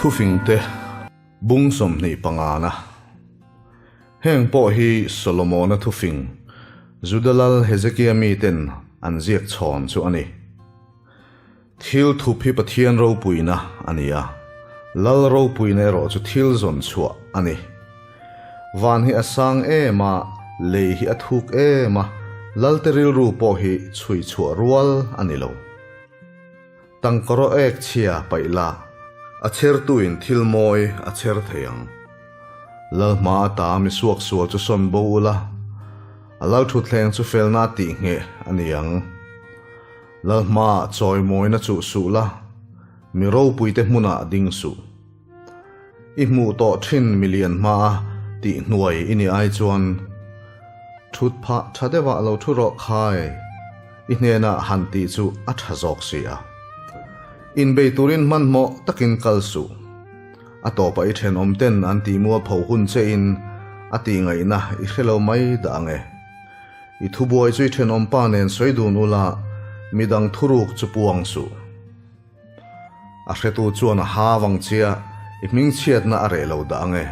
Thufingte bung 25 na. Heng pawh hi Solomona thufing, Juda lal Hezekia miten an ziak chhawn chu a ni. Thil thup hi Pathian ropuina a ni a, lal ropuina erawh chu thil zawn chhuah a ni. Van hi a sang em a, lei hi a thuk em a, lalte rilru pawh hi chhui chhuah rual a ni lo. Tangkawraw ek chhia paih la, a chhertuin thil mawi a chher thei ang. Lal hma ata mi suak sual chu sawn bo ula, a lal thutthleng chu felna tih ngheh a ni ang. Lal hmaah chawi mawina chuh suh la, mi ropuite hmunah ding suh. I hmuh tawh thin milian hmaa tih hnuai i nih ai chuan thut phah tha deuhah lo thu rawh khai, i hnenah han tih chu a tha zawk si a. Inbei turin hmanhmawh takin kal suh. A tawpah i thenawm ten an tih mualpho hun che in a tih ngaihna i hre lo mai dah ang e. I thubuai chu i thenawm pa nen sawi dun ula, midang thuruk chu puang suh. A hretu chuan a ha vang chia i hmingchhiatna a reh lo dah ang e.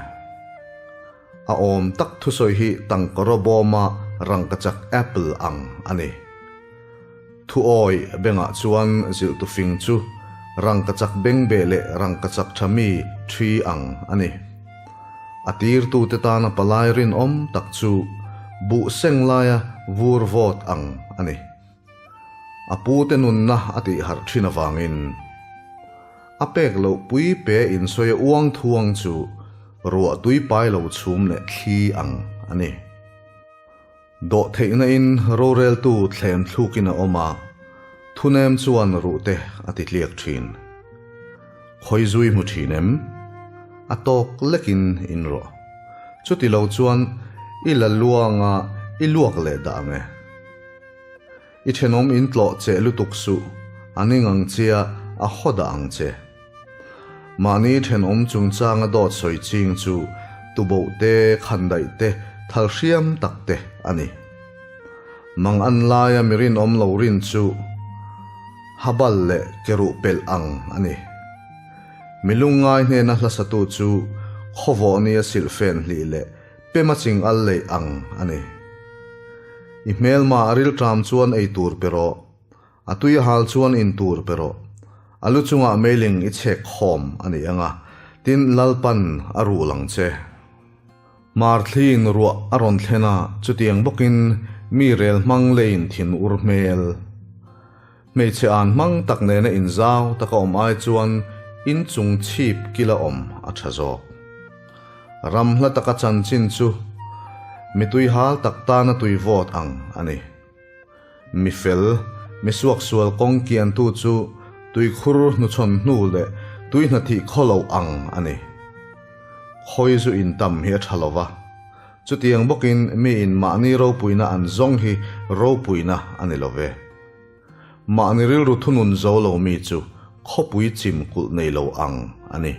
A awm tak thusawi hi tangkawraw bawma rangkachak apple ang a ni. Thuawi bengah chuan zilhtu fing chu rangkachak bengbeh leh rangkachak tha mi thi ang a ni. A tirtute tana palai rinawm tak chu buh seng laia vur vawt ang a ni. A pute nunna a tih harh thin avangin a pek loh pui pe insawi a uang thuang chu ruah tui pai lo chhum leh thli ang a ni. Dawhtheihna in roreltu thlem thlukin a awm a, thunem chuan ruhte a ti tliak thin. Khawi zui hmu thin em? A tawk lekin in rawh. Chuti lo chuan i la luanga i luak leh dah ang e. I thenawm in tlawh che lutuk suh, a ning ang chia a haw dah ang che. Mahni thenawm chungchanga dawt sawi ching chu tuboh te, khandaih te, thal hriam tak te a ni. Mang an laia mi rinawm lo rin chu habal leh keruh pelh ang a ni. Mi lungngai hnena hlasatu chu khawvawh nia silhfen hlih leh Pema ching al leih ang a ni. I hmelma a rilṭam chuan ei tur pe rawh, a tui a hal chuan in tur pe rawh. A lu chungah meiling i chhek khawm a ni ang a, tin Lalpan a rul ang che. Marthliin ruah a rawn thlen a, chutiang bawkin mi rel hmang leiin thin ur hmel. Hmeichhe an hmang tak nena inzau taka awm ai chuan inchung chhip kila awm a tha zawk. Ram hla taka chanchin chu mi tui hal tak tana tui vawt ang a ni. Mi fel, mi suaksual kawng kiantu chu tuikhur hnuchhawn hnu leh tui hnathih khaw loh ang a ni. Khawi zu intam hi a tha lo va. Chutiang bawkin miin mahni ropuina an zawng hi ropuina a ni lo ve. Mahni rilru thunun zo lo mi chu khawpui chim kulh nei lo ang a ni.